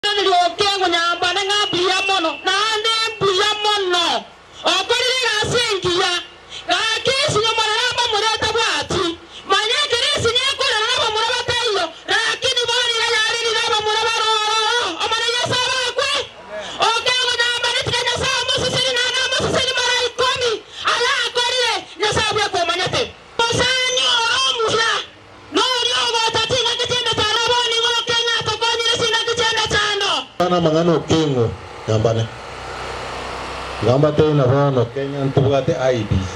Okoiraneria okeng'onyambane ng'a mbuya mono, naende mbuya mono, okorire egasi engiya. Gaki esinyo morere abamura etabwati. Manya ekero esinyo ekorera nabamura bataiyo, rakini bono iga yarerire abamura bare ororo. Omonene Yeso abakwe. Okeng'onyambane tiga Nyasae omoseseni naende omoseseni mara ikomi aya akorire, Nyasae bweka omanyete. Mosani ore omuya Noria ogocha chingaki chi'emechando bono nigo okeng'e atokonyire chingaki chi'emechando. Bana amang'ana okeng'o nyambane. Iga mbatebie na bono Kenya ntobwate IEBC.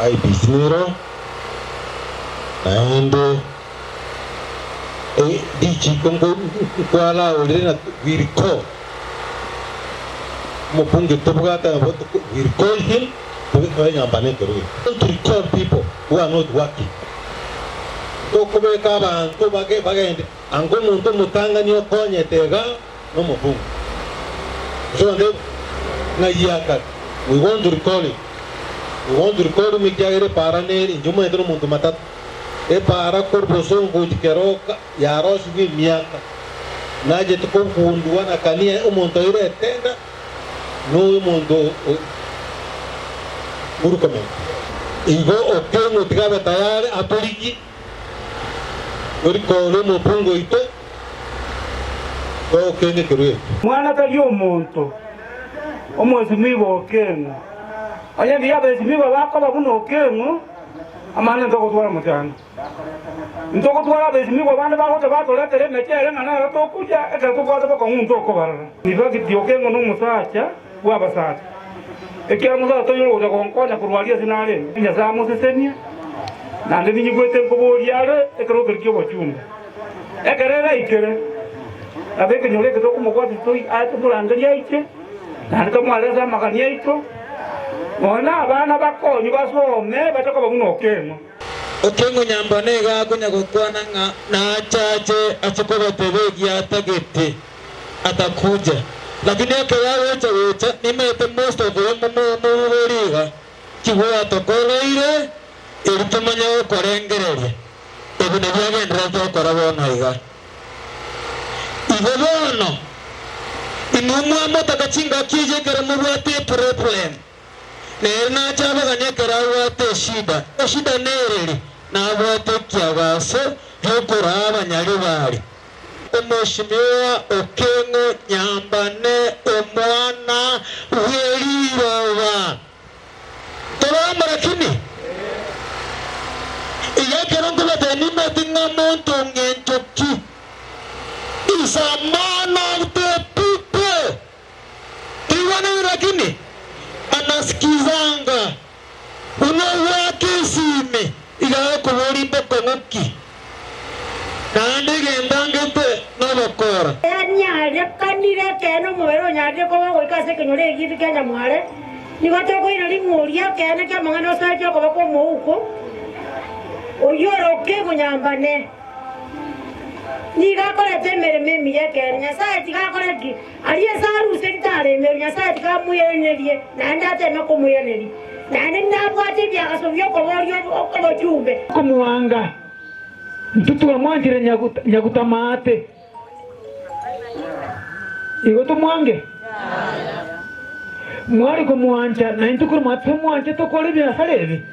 IEBC nero naende richiko nkwaraorire na we recall omobunge tobwate nabo we recall him tobe nyambane ekero eke. Don't recall people who are not working. Tokobeka abanto bagende ango omonto omotang'ani okonyete iga nomobunge. Gose onde ng'ai akare. We want to recall him. We want to recall him ekiagera epaara nere inche omanyete nomonto matatu. Epaara korwa bosongo gochia keroka yarosigwe emiaka. Nachete kogundua na kania omonto oire etenda. Noyo omonto Murkomen. Igo okeng'we tiga abe tayari atorigie, torikore omobungo oito, togokenya ekerua ekio. Mwana tari omonto, omwesimigwa okeng'u. Onye mbuya abesimigwa bakoba buna okeng'u, amang'ana ntogotwara mochando. Ntogotwara abesimigwa bande bagocha batoretera emechele ng'a nero tokoria, ekero tobwate bokong'u ntokobarora. Nibagiti okeng'u nomosacha bw'abasacha, ekiagera omosacha toiyo ore gocha gonkonya korwa aria ase narenge. Nyasae amosesenie, naende ninyigwete nkoboria are ekero keria ki'obochumbe. Ekero eraikere, nabo ekenyoro eke tokomobwatia toi aye tomorangerie aiche, naende tomoarese amagani aito, nonya nabana bakonywe basome bache koba buna okeng'u. Okeng'onyambwa nigo akonya gokwana ng'a nachache ase kobatebia egiatagete atakuja lakini ekero agocha gocha nimaete most of you momobori iga kigwatokoroire eri tomanye gokorengereria ebi nabio agendererete gokora bono iga. Igo bono inwe mwamotaka chingaki echi ekero mobwate eproblem. Nere nache abaganie ekero abwate eshida, eshida nereri, nabwate ekiagaso giokoraa abanyaribari. Omoshimiwa Okeng'o Nyambane omwana bw'eriroba. Tore amo lakini? Iga ekero nkobatebia nimanyete ng'a monto ng'encho ki? Is a man of the people. Toigwanani lakini anasikizanga buna ogwaka esimi iga agokoboria mbokong'u ki naende egento angete nobokora. Yanyarekanire ekeene omobere onyarire koba ogoika ase ekenyoro egiito kia nyamware, nigo tokoira ring'oria ekeene ki'amang'ana osaetie okoba kw'omouko oyio ore okegonyambane. Nigo akorete emeremo emiya ekeene. Nyasae tiga akore ki? Aria ase arusetie taremerwe, Nyasae tiga amoiranerie, naende ateme komoiraneria. Naende nabwate ebiagaso bi'okoboria obochumbe. Komoanga, intwe twamwanchire nyaguta-maate. Igo tomwange? Mware komwancha, na intwe korwa tomwanche tokore ebiasara ebi?